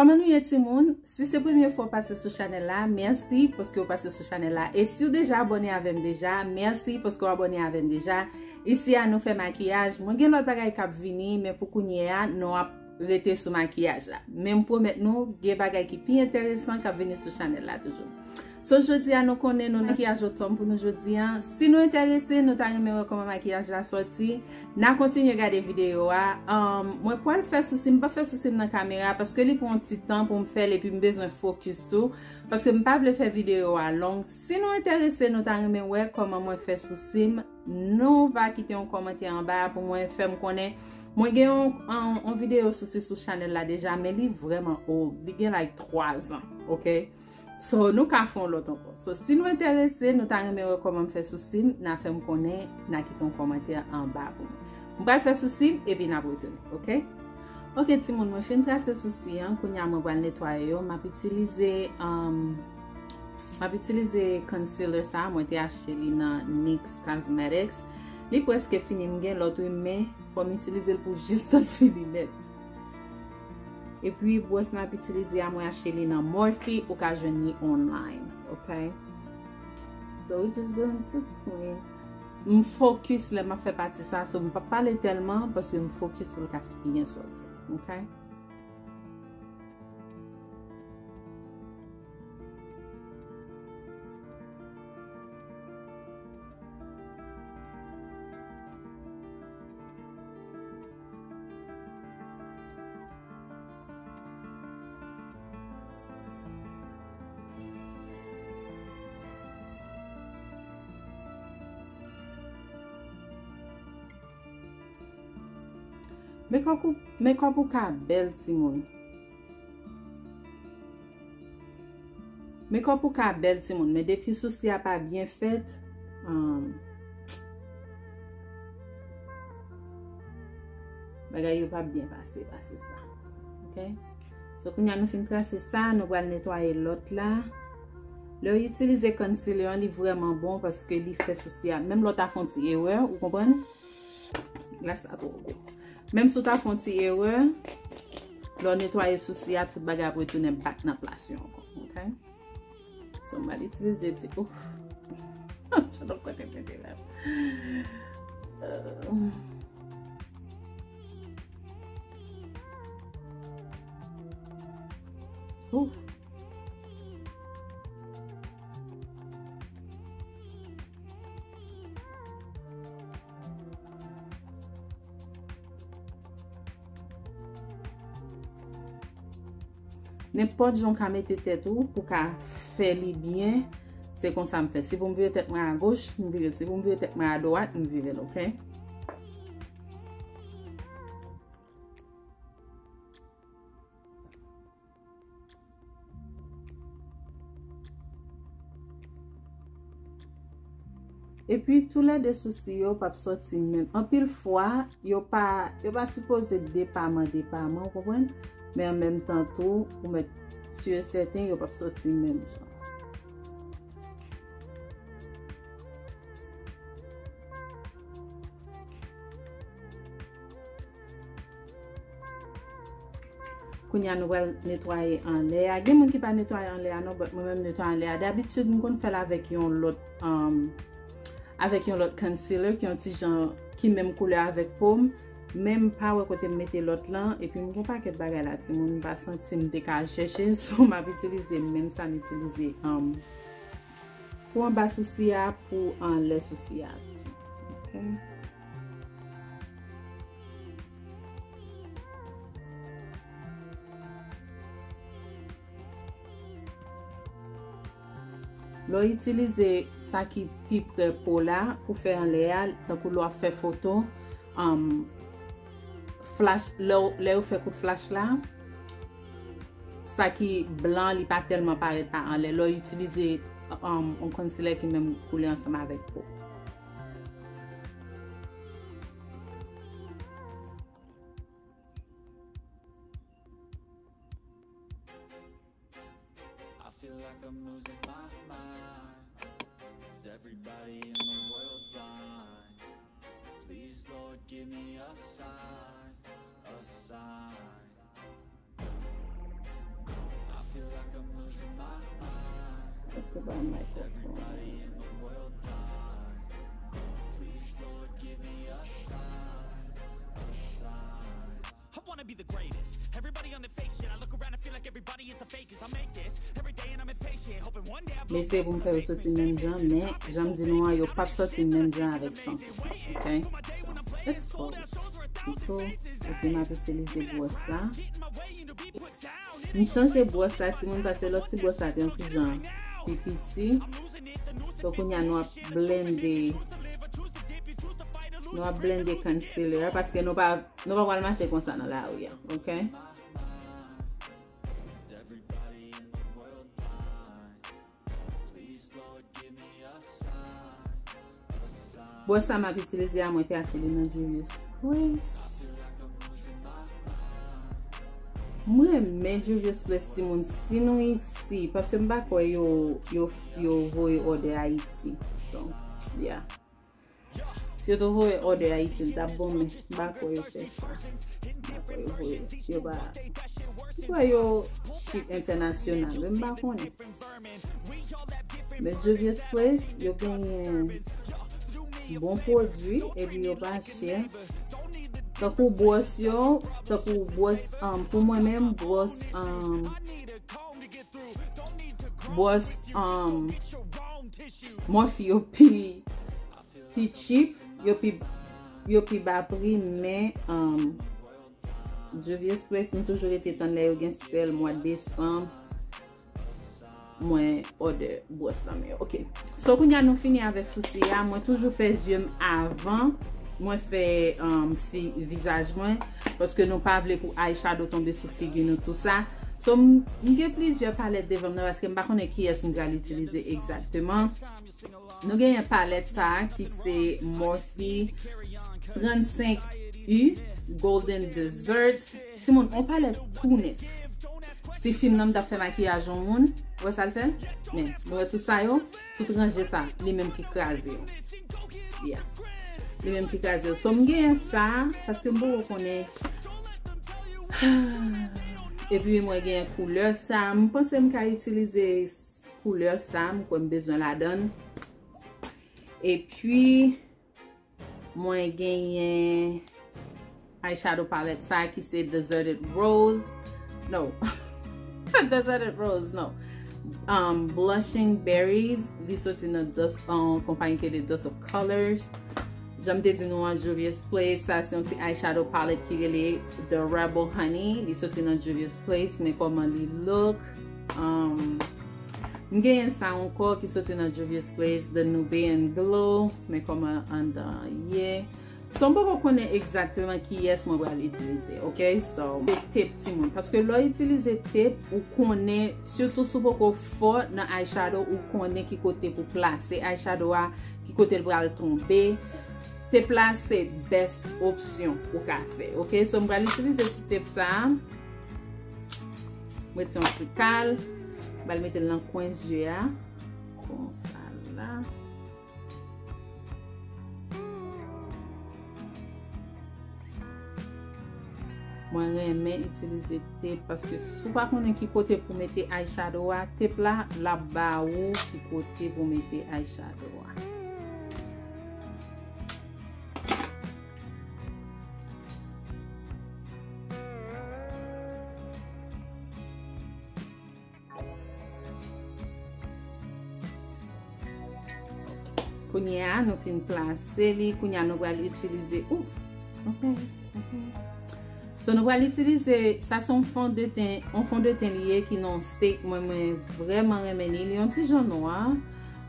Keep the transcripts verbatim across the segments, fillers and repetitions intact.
Kòman nou ye, timoun? Si se premye fwa w pase sou chanèl la, mèsi paske w pase sou chanèl la. E si w deja abòne avè m deja, mèsi paske w abòne avè m deja. Isi a, nou fè makiyaj. Mwen gen lòt bagay k ap vini, men pou kounye a, nou ap rete sou makiyaj la. Men m pwomèt nou, gen bagay ki pi enteresan k ap vini sou chanèl la toujou. So, jodi a, nou konnen nou nan makiyaj otòn pou nou jodi a. Si nou enterese, nou ta renmen wè kòman makiyaj la sòti. N a kontinye gade videyo a. Um, mwen pral fè sousi, m pa fè sousi m nan kamera, paske li pran yon ti tan pou m fè l, epi m bezwen fokis tou, paske m pa vle fè videyo a long. Si nou enterese, nou ta renmen wè kòman mwen fè sousi m, nou va kite yon kòmantè anba pou mwen, fè m konnen. Mwen gen yon, yon, yon videyo sousi sou chanèl la deja, men li vrèman old. Li gen, like, twa zan, oke? So, nou ka fè yon lòt ankò. So, si nou enterese, nou ta renmen wè kòman m fè sousi m, n a fè m konnen, n a kite yon kòmantè anba pou mwen. M pral fè sousi m, epi n ap retounen, oke? Oke, timoun, mwen fin trase sousi an, kounye a mwen pral netwaye yo. M ap itilize, um, m ap itilize concealer sa, mwen te achte li nan NYX Cosmetics. Li prèske fini, m gen lòt wi, men fò m itilize l pou jis tan l fini nèt. Epi, bwòs m ap itilize a, mwen achte li nan Morphe, ou ka jwenn li online, oke? So, we just going to clean. M fokis lè m ap fè pati sa, so m p ap pale tèlman, paske m fokis pou l ka byen sòti, oke? Makeup ou, makeup ou ka bèl, timoun. Makeup ou ka bèl, timoun, men depi sousi a pa byen fèt, um, bagay yo p ap byen pase, pase sa. Oke? So, kounye a nou fin trase sa, nou pral netwaye lòt la. Lè w itilize concealer an, li vrèman bon paske li fè sousi a. Menm lè w ta fè yon ti erè, ou konprann? Glas la twò gwo. Menm si w ta fè yon ti erè, lè w netwaye sousi a, tout bagay ap retounen back nan plas yo ankò. Oke? So, m al itilize ti, ouf. Jan lòt kote m mete la. Euh. Ouf. Nenpòt jan w ka mete tèt ou pou w ka fè li byen, se konsa m fè. Si pou m vire tèt mwen agoch, m vire l. Si pou m vire tèt mwen adwat, m vire l, oke? Epi, toulède sousi yo p ap sòti menm. Anpil fwa, yo pa, yo pa sipoze depaman, depaman, ou konprann? Men an menm tan tou, ou mèt si e sèten, yo p ap sòti menm jan. Kounye a, nou pral netwaye anlè a. Gen moun ki pa netwaye anlè a non, but mwen menm netwaye anlè a. Dabitid, m konn fè l avèk yon lòt, um, avèk yon lòt concealer ki yon ti jan, ki menm koulè avèk po m. Men m pa wè kote m mete lòt lan, epi m gon pakèt bagay la, timoun, m pa santi m te ka chèche, so m ap itilize menm sa m itilize, um, pou anba sousi a, pou anlè sousi a. Oke. Lè w itilize sa ki pi pre po la pou fè anlè a, tankou lè w ap fè foto, um, flash, lè w, lè yo fè kout flash la, sa ki blan, li pa tèlman parèt pa anlè. Lè w itilize, um, yon concealer ki menm koulè ansanm avèk po. I feel like I'm losing my mind. Is everybody in the world blind? Please, Lord, give me a sign, a sign. Have to buy a microphone. I wanna be the greatest. Everybody on the fake shit. I look around and feel like everybody is the fakest. I make this every day and I'm impatient. Hoping one day I blow. M eseye pou m fè yo soti menm jan, men jan m di nou an, yo p ap soti menm jan avèk Sampy. Ok? Let's go. So, ok, m ap itilize bwòs la. M chanje bwòs la, timoun, paske lòt ti bwòs la te yon ti jan pi piti. So, kounye a nou ap blende, nou ap blende concealer a, paske nou pa, nou pa pral mache konsa nan lari a, ok? Bwòs sa m ap itilize a, mwen te achte li nan Juvia's Place. Mwen renmen Juvia's Place, timoun. Si nou isi, paske m pa kwè yo, yo, yo voye òdè Ayiti. So, yeah. Si yo te voye òdè Ayiti, l t ap bon, men m pa kwè yo fè sa. M pa kwè yo voye. Yo pa, m kwè yo ship entènasyonal, men m pa konnen. Men Juvia's Place, yo genyen bon pwodui, epi yo pa chè. Tankou bwòs yo, tankou bwòs, um, pou mwen menm, bwòs, um, bwòs, um, Morphe yo pi, pi cheap, yo pi, yo pi ba pri, men, um, Juvia's Place, nou toujou rete tann lè yo gen sèl mwa desanm. Mwen òdè bwòs nan men yo. Ok. So, kounye a nou fini avèk sousi a. Mwen toujou fè zye m avan mwen fè, um, fi-, vizaj mwen. Paske nou pa vle pou eyeshadow tonbe sou figi nou, tou sa. So, m, m gen plizyè palèt devan m nan, paske m pa konnen kiyès m pral itilize egzakteman. Nou genyen palèt sa a ki se Morphe trannsenk U Golden Desert. Timoun, on palèt tou nèf. Ti fi m nan, m t ap fè makiyaj on moun. Ou wè sa l fè? Men, nou wè tout sa yo? Tout ranje sa, li menm ki kraze yo. Yeah. Li menm ki kraze yo. So, m genyen sa, paske m poko konnen. Epi mwen genyen koulè sa. M panse m ka itilize koulè sa, m kwè m bezwen ladan l. Epi, mwen genyen eyeshadow palette sa ki se Deserted Rose. No. Deserted Rose, no. Um, Blushing Berries, li soti nan Dust, um, konpayi ki rele Dust of Colors. Jan m te di nou an, Juvia's Place, sa se yon ti eyeshadow palette ki rele The Rebel Honey. Li soti nan Juvia's Place, men kòman li look. Um, m genyen sa ankò ki soti nan Juvia's Place, The Nubian Glow, men kòman anndan an ye. So, m poko konnen egzakteman kiyès mwen pral itilize, ok? So, se tep timoun. Paske lè w itilize tep, ou konnen, sitou si w poko fò nan eyeshadow, ou konnen ki kote pou plase eyeshadow a, ki kote l pral tonbe. Tep la se best opsyon ou ka fè, ok? So, m pral itilize ti tep sa a. M ret yon ti kal. M pral mete l nan kwen zye a. Konsa la. Mwen renmen itilize tep paske si w pa konnen ki kote pou mete eyeshadow a, tep la, l ap ba ou ki kote pou mete eyeshadow a. Kounye a, nou fin plase li. Kounye a, nou pral itilize. Ouf! Ok, ok. So, nou pral itilize, sa se yon fondeten, yon fondeten li ye ki non-stick. Mwen, mwen vrèman renmen li. Li yon ti jan nwa.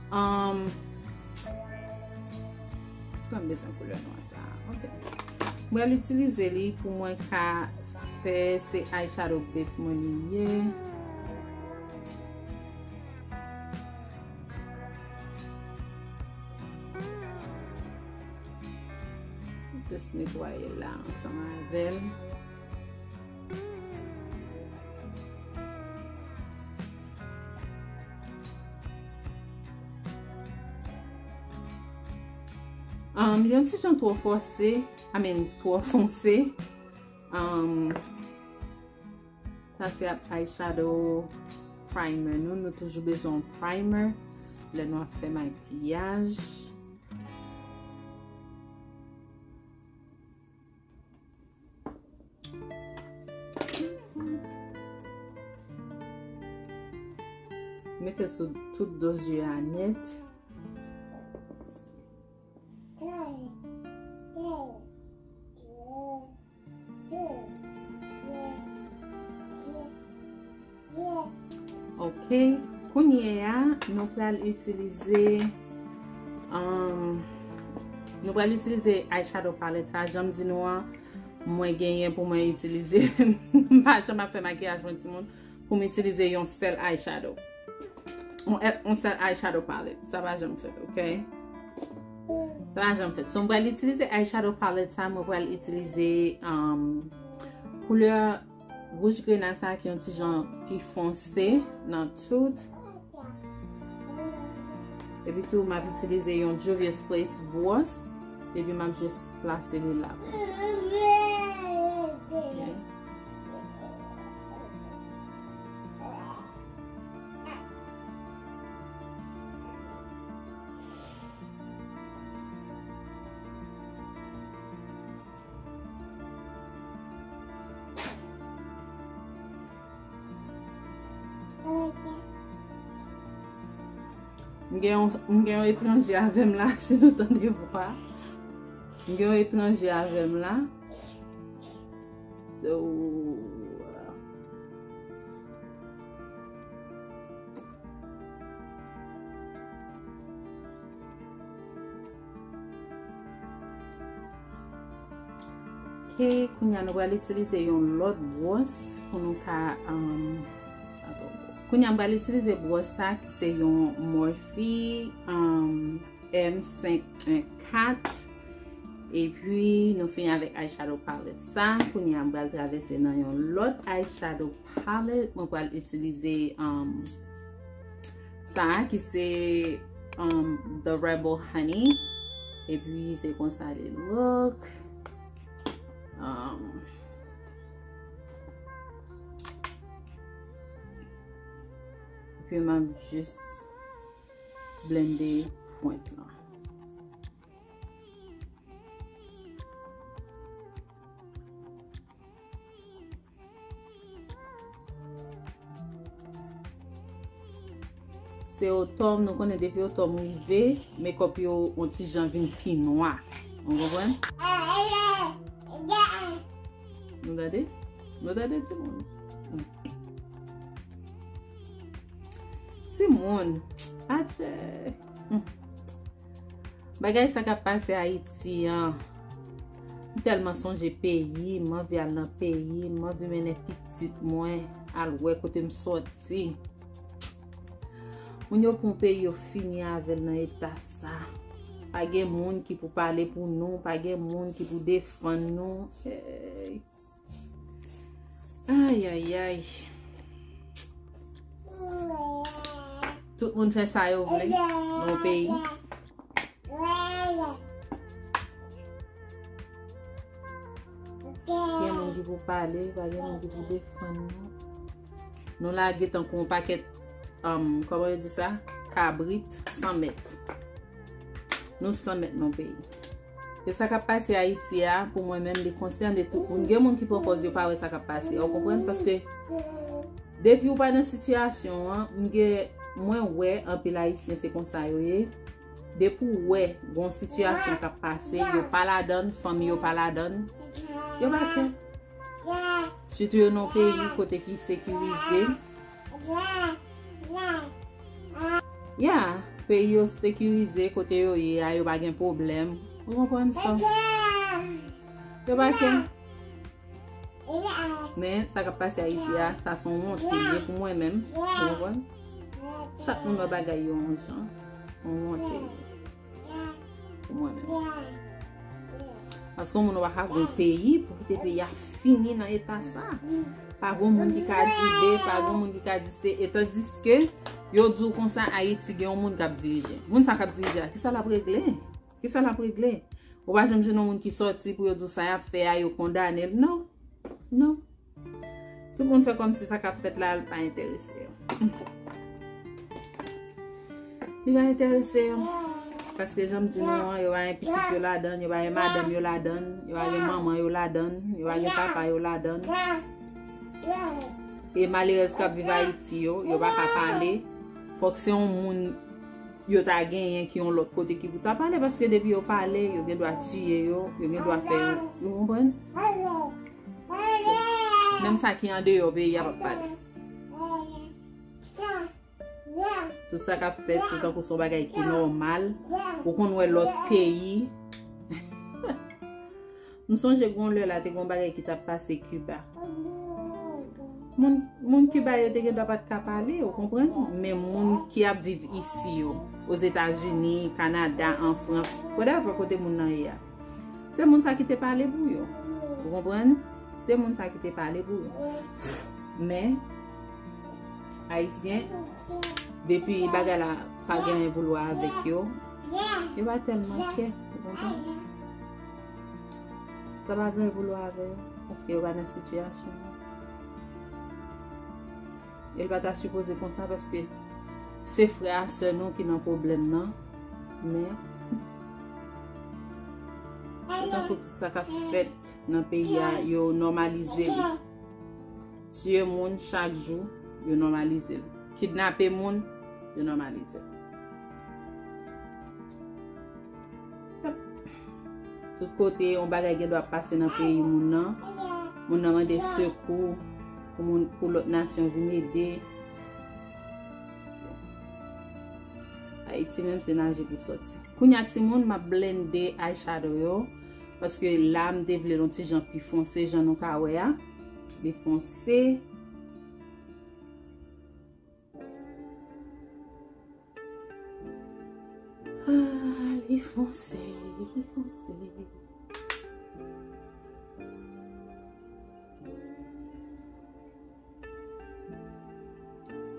Um, Mwen bezwen koulè nwa sa. Ok. Mwen itilize li pou mwen ka fè se eyeshadow base mwen li ye. Just netwaye la ansanm avè l. Um, li yon ti jan twò fòse, I mean, twò fonse. Um, sa se ap eyeshadow primer nou. Nou toujou bezwen yon primer lè nou ap fè makiyaj. Mete sou tout do zye a nèt. Ok, kounye a, nou pral itilize, um, nou pral itilize eyeshadow palette sa, jan m di nou an, mwen genyen pou mwen itilize, m pa janm ap fè makiyaj mwen timoun, pou m itilize yon sèl eyeshadow. Yon, yon sèl eyeshadow palette, sa pa janm fèt, ok? Sa pa janm fèt. So, m pral itilize eyeshadow palette sa, mwen pral itilize, um, koulè wouj grenad sa ki yon ti jan pi fonse nan tout. Epi tou, m ap itilize yon Juvia's Place bwòs. Epi m ap jis plase li la konsa. Ok. M gen yon, m gen yon etranje avè m la, si nou tande vwa. M gen yon etranje avè m la. So, Ok, kounye a nou pral itilize yon lòt bwòs pou nou ka, um, kounye a m pral itilize bwòs sa ki se yon Morphe, um, M senk en kat. Epi nou fini avèk eyeshadow palette sa. Kounye a m pral travèse nan yon lòt eyeshadow palette. Mwen pral itilize, um, sa a ki se, um, The Rebel Honey. Epi se konsa li look. Um, epi m ap jis blende pwent lan. Se otòm, nou konnen depi otòm rive, makeup yo yon ti jan vin pi nwa. Ou konprann? Nou tande? Nou tande timoun? Timoun, atchè. Hmm. Bagay sa k ap pase Ayiti an. M tèlman sonje peyi, m anvi al nan peyi, m anvi mennen pitit mwen al wè kote m sòti. Moun yo pran peyi yo fini avè l nan eta sa. Pa gen moun ki pou pale pou nou, pa gen moun ki pou defann nou. Ey. Ay, ay, ay. Tout moun fè sa yo vle nan yon peyi. Gen moun ki pou pale, pa gen moun ki pou defann nou. Nou lage tankou yon pakèt, um, kòman yo di sa? Kabrit san mèt. Nou san mèt nan peyi. E sa k ap pase Ayiti a, pou mwen menm, li konsène tout moun. Gen moun ki pran pòz yo pa wè sa k ap pase. Ou konprann? Paske depi w pa nan sitiyasyon an, m gen, mwen wè anpil Ayisyen se konsa yo ye. Depi w wè gon sitiyasyon k ap pase, yo pa ladann, fanmi yo pa ladann, yo pa kè. Sitou yo nan peyi kote ki sekirize. Ya, peyi yo sekirize, kote yo ye a, yo pa gen pwoblèm. Ou konprann sa? Yo pa kè. Men, sa k ap pase Ayiti a, sa se yon wont li ye pou mwen menm. Ou konprann? Chak moun wè bagay yo yon jan. Se yon wont li ye. Pou mwen menm. Paske yon moun ou pa ka gon peyi pou kite peyi a fini nan eta sa. Pa gon moun ki ka di B, pa gon moun ki ka di C. E tandiske yo di w konsa Ayiti gen yon moun k ap dirije. Moun sa k ap dirije a, kisa l ap regle? Kisa l ap regle? Ou pa janm jwenn yon moun ki sòti pou yo di w sa y ap fè a, yo kondane l. Non. Non. Tout moun fè kòmsi sa k ap fèt la, l pa enterese yo. Li pa enterese yo. Paske jan m di nou an, yo pa gen pitit yo ladan, yo pa gen madanm yo ladan, yo pa gen manman yo ladan, yo pa gen papa yo ladan. E malerèz k ap viv Ayiti yo, yo pa ka pale. Fòk se yon moun yo ta genyen ki yon lòt kote ki pou ta pale, paske depi yo pale, yo gen dwa tiye yo, yo gen dwa fè yo. Ou konprann? So, menm sa ki andeyò peyi a p ap pale. Tout sa k ap fèt, se tankou se yon bagay ki nòmal. Ou konn wè lòt peyi. M sonje gen yon lè la, te gen yon bagay ki t ap pase Kiba. Moun, moun Kiba yo te gen dwa pa t ka pale, ou konprann? Men moun ki ap viv isi yo, Ozetazini, Kanada, an Frans, whatever kote moun nan ye a. Se moun sa ki te pale pou yo. Ou konprann? Se moun sa ki te pale pou yo. Men, Ayisyen, depi bagay la pa genyen pou l wè avèk yo, yo pa tèlman kè. Ou konprann? Sa pa genyen pou l wè avè yo, paske yo pa nan sitiyasyon an. E l pa ta sipoze konsa paske se frè a sè nou ki nan pwoblèm nan. Men, se tankou tout sa k ap fèt nan peyi a, yo nòmalize li. Tiye moun chak jou, yo nòmalize l. Kidnape moun, yo nòmalize l. Tout kote, yon bagay gen dwa pase nan peyi moun nan. Moun nan mande sekou pou moun, pou lòt nasyon vin ede. Ayiti menm se naje pou sòti. Kounye a timoun, m ap blende eyeshadow yo. Paske la, m te vle l yon ti jan pi fonse, jan nou ka wè a. Li fonse. Ah, li fonse, li fonse.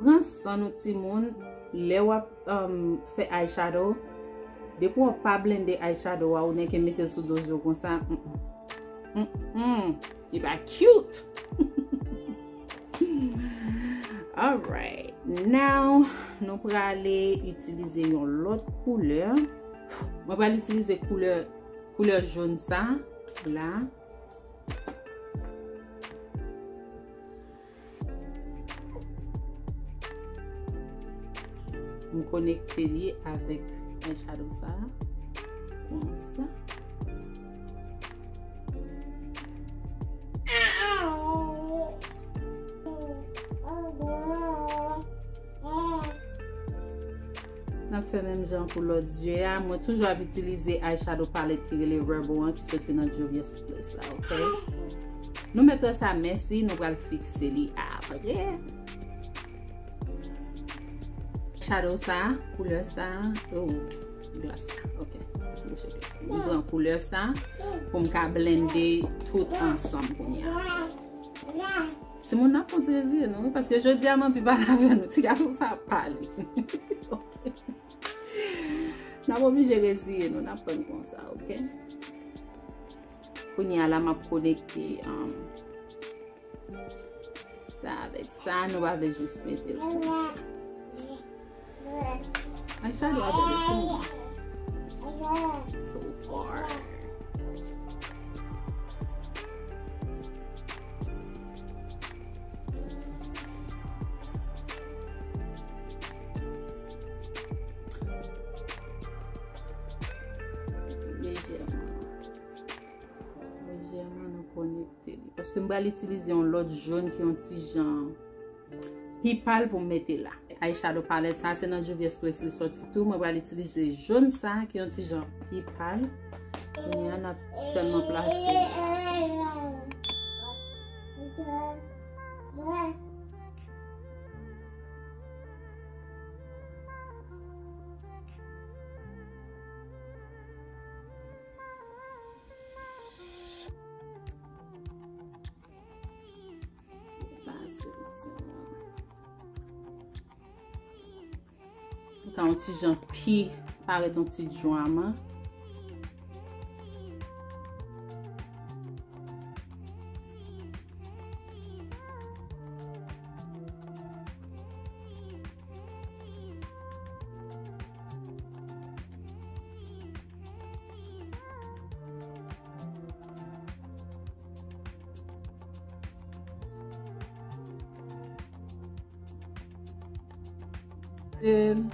Pran san nou timoun, lè w ap, um, fè eyeshadow, depi w pa blende eyeshadow a, ou nèke mete l sou do zye w konsa. Mm, mm. Mm, mm. Li pa cute. Alright. Now, nou prale itilize yon lòt koulè. Mwen pral itilize koulè, koulè jòn sa la. M konekte li avèk eyeshadow sa. Konsa. N ap fè menm jan pou lòt zye a. Mwen toujou ap itilize eyeshadow palette ki rele Rebel an ki soti nan Juvia's Place la, ok? Nou mèt wè sa, mèsi, nou pral fikse li apre. Shadow sa, koulè sa, oh, glas la, ok. M pran koulè sa pou m ka blende tout ansanm kounye a. Timoun, n ap konn ti reziye nou, wi, paske jodi a m anvi pale avè nou. Ti gason sa ap pale. Ok. N ap oblije reziye nou, n ap pran konsa, ok? Kounye a la, m ap konekte, um, sa avèk sa, nou pa vle jis mete l konsa. Eyeshadow a bèl tou. So far. Lejèman. Lejèman, nou konekte li. Paske m pral itilize yon lòt jòn ki yon ti jan pi pal pou m mete la. Eyeshadow palette sa, se nan Juvia's Place li soti tou. Mwen pral itilize jòn sa, ki yon ti jan pi pal. Kounye a, n ap sèlman plase. Ka yon ti jan pi parèt yon ti dwaman. Then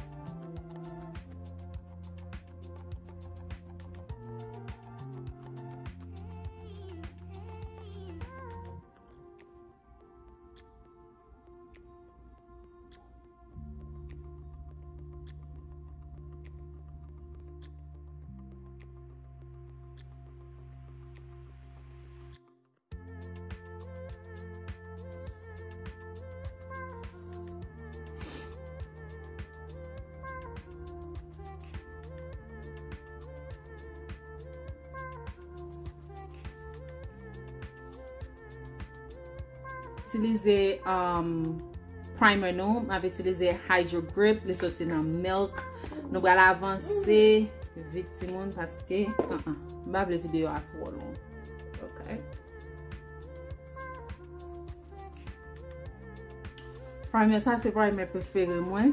Itilize um, primer nou, m ap itilize Hydro Grip, li soti nan Milk. Nou pral avanse vit timoun paske uh-uh, m pa vle videyo a twò long. Ok. Primer sa se primer prefere mwen.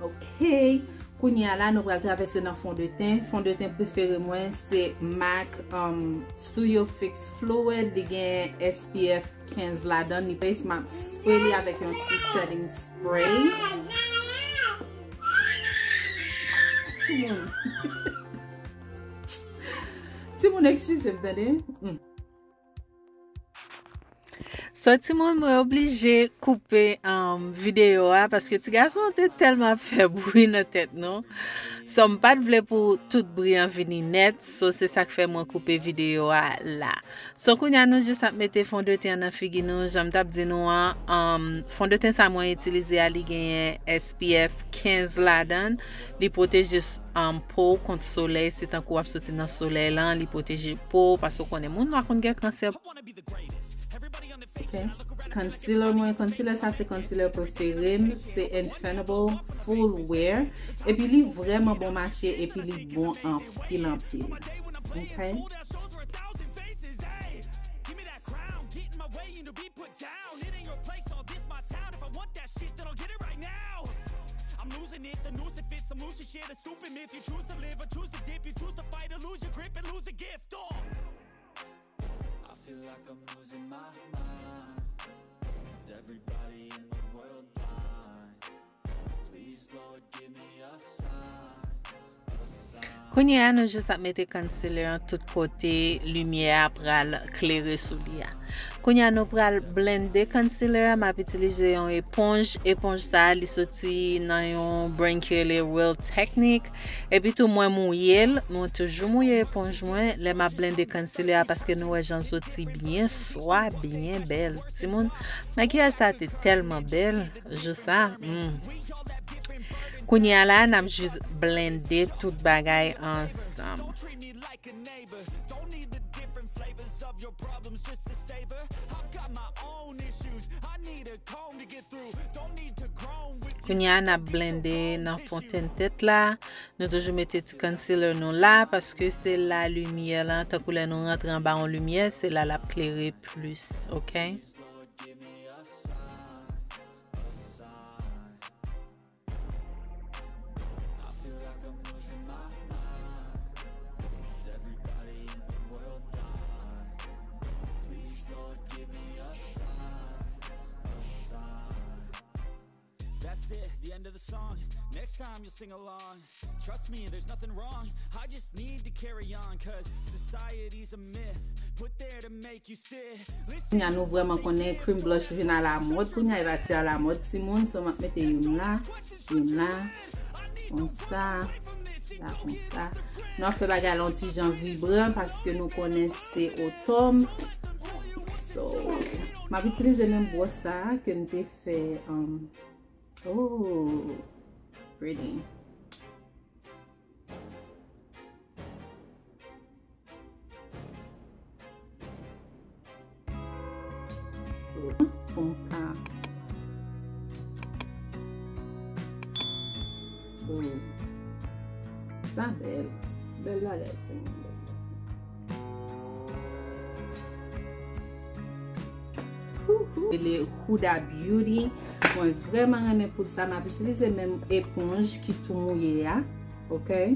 Ok. Kounye a la, nou pral travèse nan fondeten. Fondeten prefere mwen se MAC um, Studio Fix Fluid. Li gen S P F kenz ladan. Li base, m ap spray li avèk yon ti setting spray. Timoun. Timoun, eskize m, tande. Hmm. So, timoun, mwen oblije koupe um, videyo a paske ti gason an te tèlman ap fè bri nan tèt nou. So, m pa t vle pou tout bri an vini nèt. So, se sa k fè mwen koupe videyo a la. So, kounye a nou jis ap mete fondeten an nan figi nou. Jan m t ap di nou an, um, fondeten sa mwen itilize a, li genyen S P F kenz ladan. Li pwoteje um, po w kont solèy. Se tankou w ap soti nan solèy lan, li pwoteje po w, paske w konnen moun nwa konn gen kansè. Ok. Concealer mwen, concealer sa se concealer prefere m, se Infinibl Full Wear. Epi li vrèman bon mache, epi li bon anpil, anpil. Ok. I'm losing it, the noose it fits, I'm losing shit. A stupid myth, you choose to live or choose to dip. You choose to fight or lose your grip and lose a gift. Oh. I feel like I'm losing my mind. Is everybody in the world blind? Please, Lord, give me a sign. Kounye a, nou jis ap mete concealer an tout kote limyè a pral klere sou li a. Kounye a, nou pral blende concealer a. M ap itilize yon eponj. Eponj sa a, li soti nan yon brand ki rele Real Technique. Epi tou, mwen mouye l. Mwen toujou mouye eponj mwen lè m ap blende concealer a paske nou wè jan l soti byen swa, byen bèl. Timoun, makiyaj sa a te tèlman bèl. Jou sa, hmm. Kounye a la, n ap jis blende tout bagay ansanm. Kounye a, n ap blende nan fontenn tèt la. Nou toujou mete ti concealer nou la, paske se la limyè lan, tankou lè nou rantre anba yon limyè, se la l ap klere plis, ok? That's it, the end of the song. Next time you'll sing along. Trust me, there's nothing wrong. I just need to carry on, 'cause society's a myth put there to make you sit. Listen. Kounye a nou vrèman konnen cream blush vin alamòd. Kounye a li pati alamòd, timoun. So, m ap mete youn la, youn la, konsa, la, konsa. Nou ap fè bagay la yon ti jan vibran paske nou konnen se otòm. So, m ap itilize menm bwòs sa a ke m te fè, um, Oh, pretty. Oh, konsa. Oh. Sa bèl. Bèl bagay, timoun. Hou, hou. rele Huda Beauty. Mwen vrèman renmen poud sa, m ap itilize menm eponj ki tou mouye a, ok?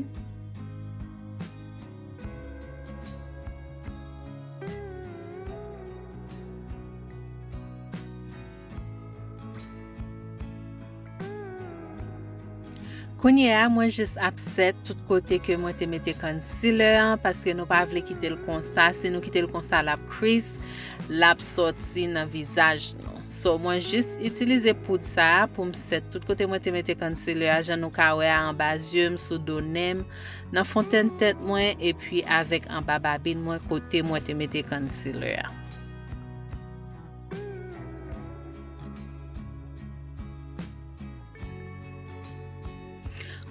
Kounye a, mwen jis ap sèt tout kote ke mwen te mete concealer an, paske nou pa vle kite l konsa. Si nou kite l konsa, l ap crease, l ap sòti nan vizaj nou. So, mwen jis itilize poud sa a pou m sèt tout kote mwen te mete concealer a, jan nou ka wè a, anba zye m, sou do nen m, nan fontèn tèt mwen, epi avèk anba babin mwen kote mwen te mete concealer a.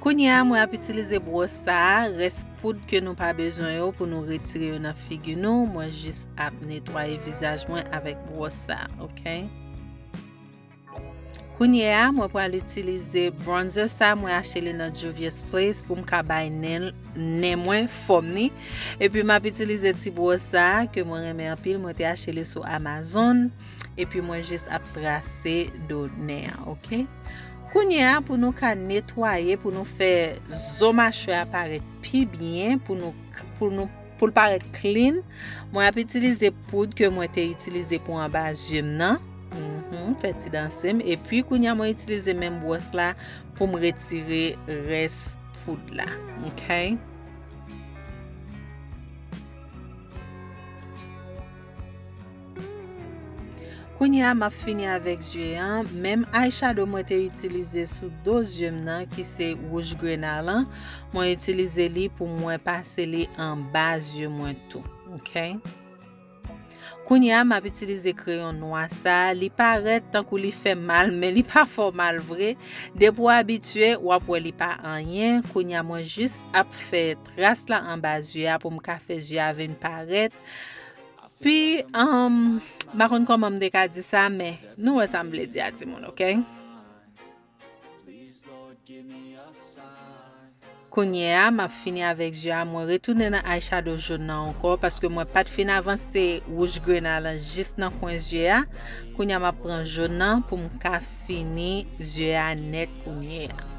Kounye a, mwen ap itilize bwòs sa a, rès poud ke nou pa bezwen yo pou nou retire yo nan figi nou. Mwen jis ap netwaye vizaj mwen avèk bwòs sa a, ok? Kounye a, mwen pral itilize bronzer sa, mwen achte li nan Juvia's Place pou m ka bay nen, nen mwen fòm ni. Epi m ap itilize ti bwòs sa ke mwen renmen anpil, mwen te achte li sou Amazon. Epi mwen jis ap trase do nen an, ok? Kounye a, pou nou ka netwaye, pou nou fè zo machwè a parèt pi byen, pou nou, pou nou, pou l parèt clean, mwen ap itilize poud ke mwen te itilize pou anba zye m nan. Mhm, fè ti danse m. Epi kounye a, mwen itilize menm bwòs la pou m retire rès poud la, ok? Kounye a, m ap fini avèk zye an. Menm eyeshadow mwen te itilize sou do zye m nan, ki se wouj grena lan, mwen itilize li pou mwen pase li anba zye mwen tou. Ok? Kounye a, m ap itilize kreyon nwa sa. Li parèt tankou li fè mal, men li pa fè w mal vre. Depi w abitye, w ap wè li pa anyen. Kounye a, mwen jis ap fè tras la anba zye a pou m ka fè zye a vin parèt pi, um, m pa konn kòman m te ka di sa, men nou wè sa m vle di a, timoun, ok? Kounye a, m ap fini avèk zye a. Mwen retounen nan eyeshadow jòn nan ankò, paske mwen pa t fin avanse wouj grena lan jis nan kwen zye a. Kounye a, m ap pran jòn nan pou m ka fini zye a nèt kounye a.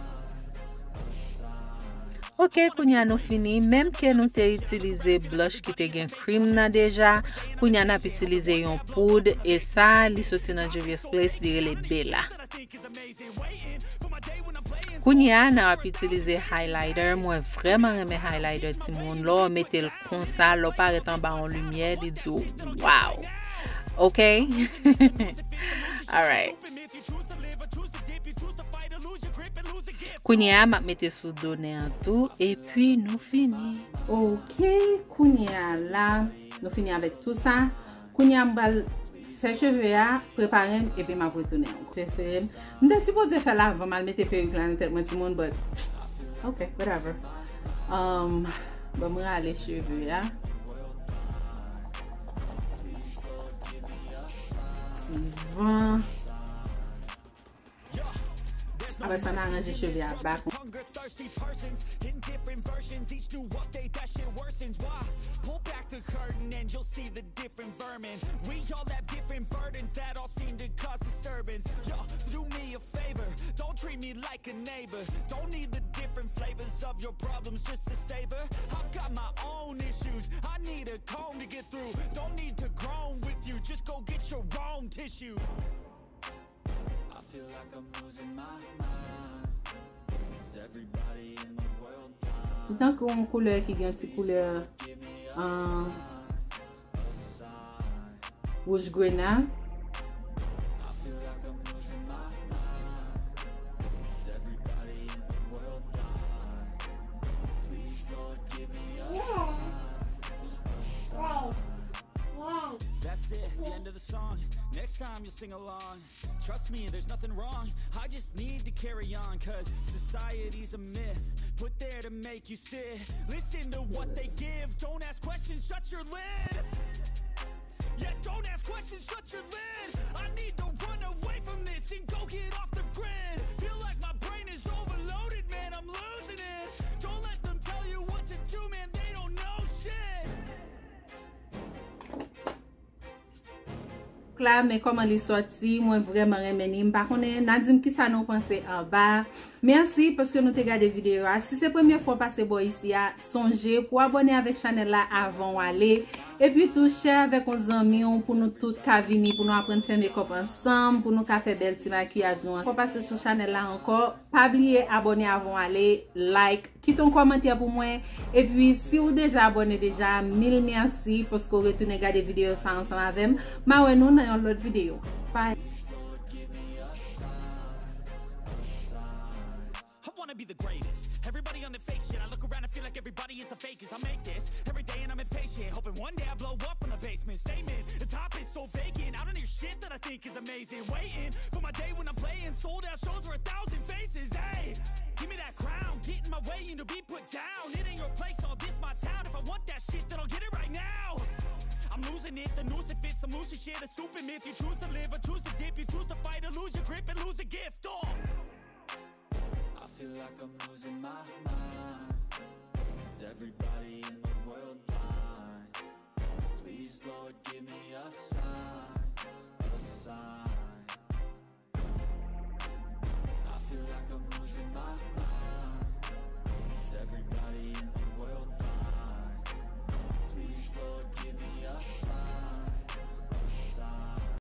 Ok, kounye a nou fini. Menm ke nou te itilize blush ki te gen cream nan deja, kounye a n ap itilize yon poud, e sa, li soti nan Juvia's Place, li rele Bella. Kounye a, n ap itilize highlighter. Mwen vrèman renmen highlighter, timoun. Lè w mete l konsa, lè w parèt anba yon limyè, li di w, wow. Ok? Alright. Kounye a, m ap mete sou do nen an tou, epi nou fini. Ok, kounye a la, nou fini avèk tou sa. Kounye a, m pral fè cheve a, prepare m, epi m ap retounen ankò. Prefere m. M te sipoze fè l avan m al mete perik la nan tèt mwen, timoun, but ok, whatever. Um, ban m rale cheve a. Ti van. Apre sa, n aranje cheve a bak. Hunger thirsty persons in different versions. Each new update, that shit worsens. Why? Pull back the curtain and you'll see the different vermin. We all have different burdens that all seem to cause disturbance. Yo, so do me a favor, don't treat me like a neighbor. Don't need the different flavors of your problems just to savor. I've got my own issues, I need a comb to get through. Don't need to groan with you, just go get your own tissue. I feel like I'm losing my mind. Is everybody in the world blind? Li tankou yon koulè ki gen ti koulè, uh, wouj grena. I feel like I'm losing my mind. Is everybody in the world blind? Please, Lord, give me a sign. A sign. That's it, the end of the song. Next time you'll sing along. Trust me, there's nothing wrong. I just need to carry on, 'cause society's a myth put there to make you sit. Listen to what they give. Don't ask questions, shut your lid. Yeah, don't ask questions, shut your lid. I need to run away from this and go get off the grid. Feel like my brain is overloaded, man, I'm losing it. Don't let them tell you what to do, man, they don't know shit. la, men kòman li sòti, mwen vrèman renmen li. M pa konnen, n a di m kisa nou panse anba. Mèsi paske nou te gade videyo a. Si se premye fwa w pase bò isi a, sonje pou abòne avèk chanèl la avan w ale. Epi tou, share avèk yon zanmi w pou nou tout ka vini, pou nou aprann fè makeup ansanm, pou nou ka fè bèl ti makiyaj nou. Fò pase sou chanèl la ankò. Pa bliye abòne avan w ale, like, kite yon kòmantè pou mwen. Epi, si w deja abòne deja, mil mèsi paske w retounen gade videyo sa ansanm avè m. M a wè nou nan yon lòt videyo. Bye. I wanna be the greatest. Everybody on the fake shit. I look around and feel like everybody is the fakest. I make this every day and I'm impatient. Hoping one day I blow up from the basement. Statement. The top is so vacant. I don't hear shit that I think is amazing. Waiting for my day when I'm playing sold out shows for a thousand faces. Hey, give me that crown. Get in my way and you'll be put down. It ain't your place, no, this my town. If I want that shit, then I'll get it right now. I'm losing it, the noose it fits, some loose shit, a stupid myth. You choose to live or choose to dip, you choose to fight or lose your grip and lose a gift. Oh. I feel like I'm losing my mind. Is everybody in the world blind? Please, Lord, give me a sign.